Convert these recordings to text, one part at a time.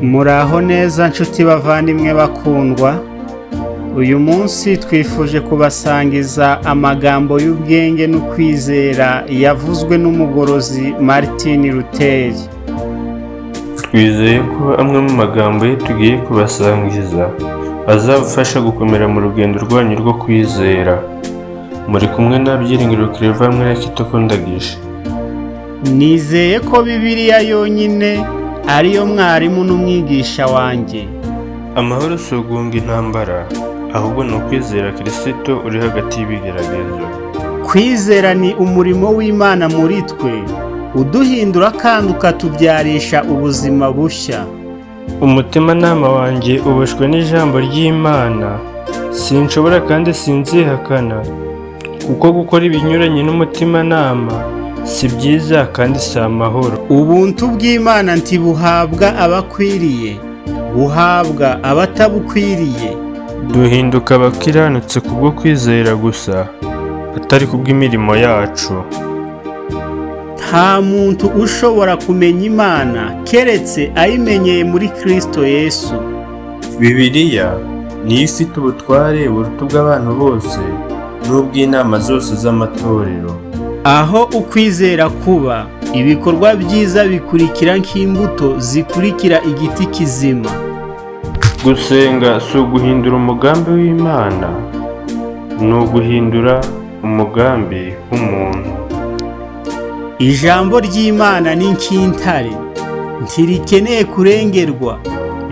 Muraho neza nshuti bavandimwe bakundwa, uyu munsi twifuje kubasangiza amagambo y'ubwenge n'ukwizera yavuzwe n'umugorozi Martin Luther. Twizeye ko amwe mu magambo ye tugiye kubasangiza azabafasha gukomera mu rugendo rwanyu rwo kwizera. Muri kumwe na Byiringiro Claver hamwe na Kitoko Ndagije. Nizeye ko Bibiliya yonyine ariyo mwarimu n'umwigisha wanjye. Amahoro si uguhunga intambara, ahubwo ni ukwizera Kirisito uri hagati y'ibigeragezo. Kwizera ni umurimo w'Imana muri twe, uduhindura kandi ukatubyarisha ubuzima bushya. Umutimanama wanjye uboshywe n'ijambo ry'Imana, sinshobora kandi sinzihakana, kuko gukora ibinyuranye n'umutimanama si byiza kandi si amahoro. Ubuntu bw'Imana ntibuhabwa abakwiriye, buhabwa abatabukwiriye. Duhinduka abakiranutse kubwo kwizera gusa, atari kubw'imirimo yacu. Nta muntu ushobora kumenya Imana keretse ayimenyeye muri Kristo Yesu. Bibiliya niyo ifite ubutware buruta ubw'abantu bose n'ubw'inama zose z'amatorero. Aho ukwizera kuba, ibikorwa byiza bikurikira nk'imbuto zikurikira igiti kizima. Gusenga si uguhindura umugambi w'Imana, ni uguhindura umugambi w'umuntu. Ijambo ry'Imana ni nk'intare, ntirikeneye kurengerwa,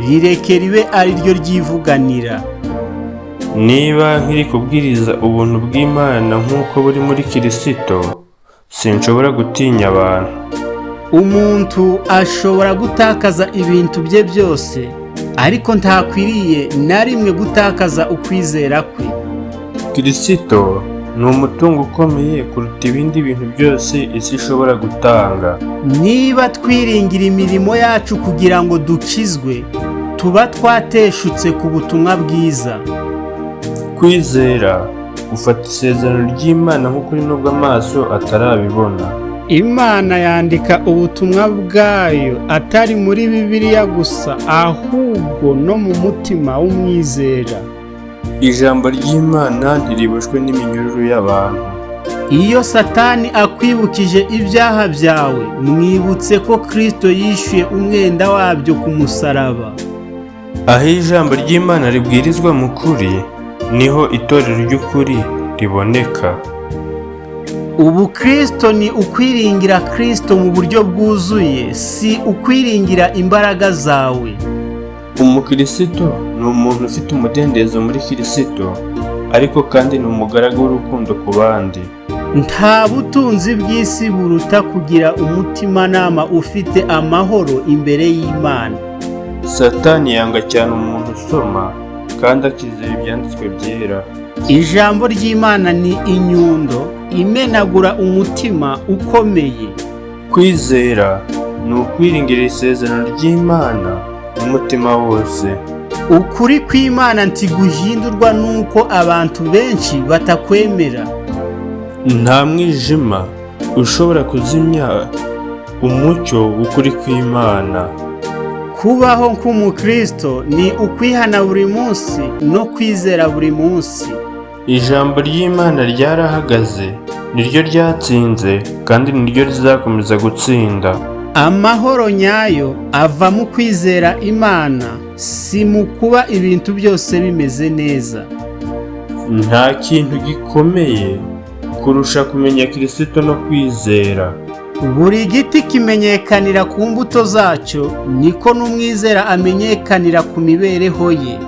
rireke ribe ari ryo ryivuganira. Niba nkiri kubwiriza ubuntu bw'Imana nk'uko buri muri Kirisito, sinshobora gutinya abantu. Umuntu ashobora gutakaza ibintu bye byose, ariko ntakwiriye na rimwe gutakaza ukwizera kwe. Kirisito ni umutungo ukomeye kuruta ibindi bintu byose isi ishobora gutanga. Niba twiringira imirimo yacu kugira ngo dukizwe, tuba twateshutse ku butumwa bwiza. Kwizera gufata isezerano ry'Imana nk'ukuri nubwo amaso atarabibona. Imana yandika ubutumwa bwayo atari muri Bibiliya gusa, ahubwo no mu mutima w'umwizera. Ijambo ry'Imana ntiriboshwe n'iminyururu y'abantu. Iyo Satani akwibukije ibyaha byawe, mwibutse ko Kristo yishyuye umwenda wabyo ku musaraba. Aho ijambo ry'Imana ribwirizwa mu kuri, niho itorero ry'ukuri riboneka. Ubukristo ni ukwiringira Kristo mu buryo bwuzuye, si ukwiringira imbaraga zawe. Umukirisito ni umuntu ufite umudendezo muri Kirisito, ariko kandi ni umugaragu w'urukundo ku bandi. Nta butunzi bw'isi buruta kugira umutimanama ufite amahoro imbere y'Imana. Satani yanga cyane umuntu usoma kandi akizera ibyanditswe byera. Ijambo ry'Imana ni inyundo imenagura umutima ukomeye. Kwizera ni ukwiringira isezerano ry'Imana n'umutima wose. Ukuri kw'Imana ntiguhindurwa n'uko abantu benshi batakwemera. Nta mwijima ushobora kuzimya umucyo w'ukuri kw'Imana. Kubaho nk'umukristo ni ukwihana buri munsi no kwizera buri munsi. Ijambo ry'Imana ryarahagaze, niryo ryatsinze kandi niryo rizakomeza gutsinda. Amahoro nyayo ava mu kwizera Imana, si mu kuba ibintu byose bimeze neza. Nta kintu gikomeye kurusha kumenya Kirisito no kwizera. Buri giti kimenyekanira ku mbuto zacyo, niko n'umwizera amenyekanira ku mibereho ye.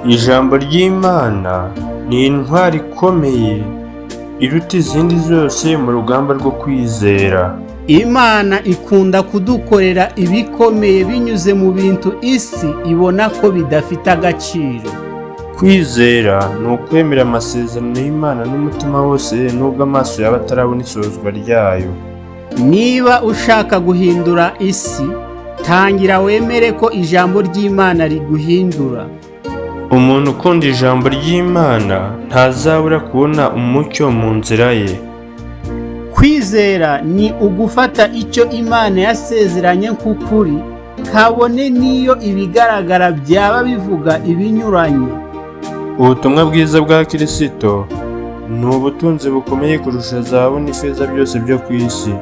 Ijambo ry'Imana ni intwari ikomeye iruta izindi zose mu rugamba rwo kwizera. Imana ikunda kudukorera ibikomeye binyuze mu bintu isi ibona ko bidafite agaciro. Kwizera ni ukwemera amasezerano y'Imana n'umutima wose nubwo amaso yaba atarabona isohozwa ryayo. Niba ushaka guhindura isi, tangira wemere ko ijambo ry'Imana riguhindura. Umuntu ukunda ijambo ry'Imana ntazabura kubona umucyo mu nzira ye. Kwizera ni ugufata icyo Imana yasezeranye nk'ukuri, Kabone n'iyo ibigaragara byaba bivuga ibinyuranye. Ubutumwa bwiza bwa Kirisito ni ubutunzi bukomeye kurusha zahabu n'ifeza byose byo ku isi.